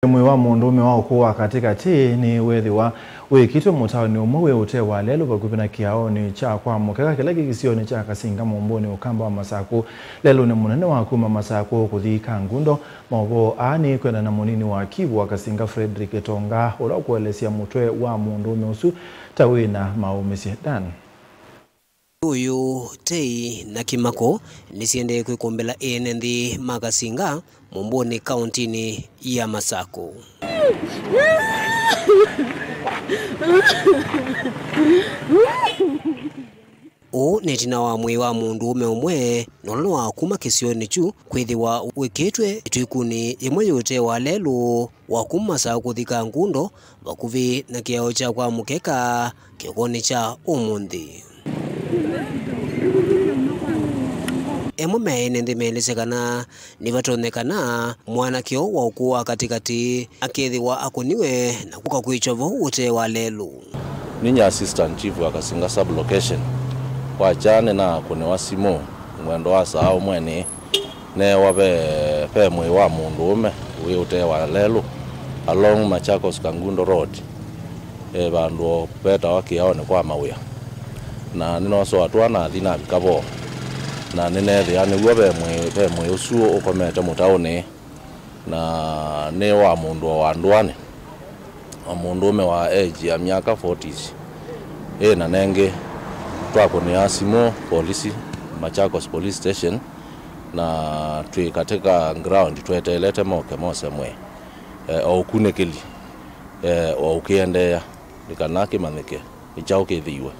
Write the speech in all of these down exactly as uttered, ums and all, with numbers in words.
Mwĩĩ wa mũndũũme wa ũkũũ wa katĩkatĩ nĩweethĩwa wĩkĩtwe mũtaonĩ ũmwe wĩ ũtee wa lelũ vakuvĩ na kĩaonĩ kya kwa mũkeka kĩla kĩ kĩsionĩ kya Kasinga Mũmbũnĩ Ũkamba wa Masakũ, lelũnĩ mũnene wa kuma Masakũ kũthi Kangundo. Maũvoo aa nĩ kwenda na mũnini wa Kivu wa Kasinga, Frederick Tonga, ũla ũkũelesya mũtwe wa mũndũũme ũsu ta wĩ na maũmĩsye. Dan. Ũyũ, tei na kĩmako nĩsiendee kwĩkũmbĩla ene nthĩ ma Kasinga, Mũmbũnĩ, kaũntĩnĩ ya Masakũ. Ũũ nĩ ĩtina wa mwĩĩ wa mũndũũme ũmwe na ũla nĩwakuma kĩsionĩ kyu kwĩthĩwa wĩkĩtwe ĩtwĩkunĩ yĩmwe yĩ ũtee wa lelũ wa kuma Masakũ kũthi Kangundo, vakuvĩ na kĩao kya kwa mũkeka kĩokonĩ kya ũmũnthĩ. Amwe ma ene nthĩ meelesya kana nĩvatonyekana mwanake ũũ wa ũkũũ wa katĩkatĩ akethĩwa akũniwe na kũka kwĩkya vau ũtee wa lelũ. Ninyie Assistant Chief wa Kasinga Sub Location, kwakya nĩnakũnĩwa simũ mwendo wa saa ũmwe nĩ neewa ve, ve mwĩĩ wa mũndũũme wĩ ũtee wa lelũ along Machakos Kangundo Road, e, vandũ o vetawa kĩaonĩ kwa mawĩa. Na nĩnosoa twa nathi navika vo, na nĩneethĩa nĩw'o ve mwĩĩ, ve mwĩĩ ũsu ũkomete mũtaũnĩ, na nĩ wa mũndũ o wa ndũanĩ, o mũndũũme wa age ya myaka forties. Ĩ na nengĩ, twakũnĩa simũ polisi, Machakos Police Station, na twĩ katika ground tweteelete moke mose mwĩĩ, e, o ũkunĩkĩli, e, o ũkĩendeea nĩ kana kĩmanyĩke nĩ kyaũ kĩthĩiwe.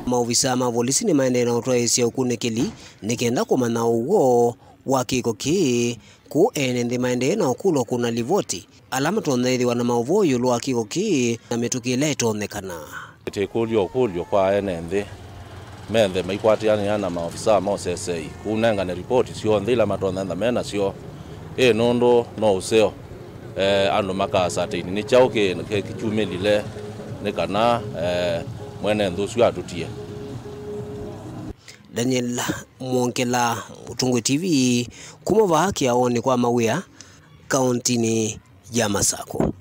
Maovisaa ma volisi nĩmaendee na ũtwaĩĩsya ũkunĩkĩli nĩ kenda kũmanya ũw'o wa kĩko kĩĩ, kũu ene nthĩ maendee na ũkũlwa kũna livoti ala matonya ĩthĩwa na maũvoo ĩũlũ wa kĩko kĩĩ na mĩtũkĩ ĩla ĩtonyekana. Tũikũlya ũkũlyo kwa ene nthĩ, menthe maikwatĩanĩa na maovisaa ma ũsesei kũnengane livoti syonthe ila matonya ĩtha me nasyo. Ĩ nũndũ no ũseo, eh, andũ maka ascertain nĩ kyaũ kĩ, kĩ, kĩkyumĩlile nĩ kana, eh, mwene nthĩ ũsu atũtie. Daniel Mwongela, Mũtũngũĩ T V, kuma vaa kĩaonĩ kwa mawĩa, kaũntĩnĩ ya Masakũ.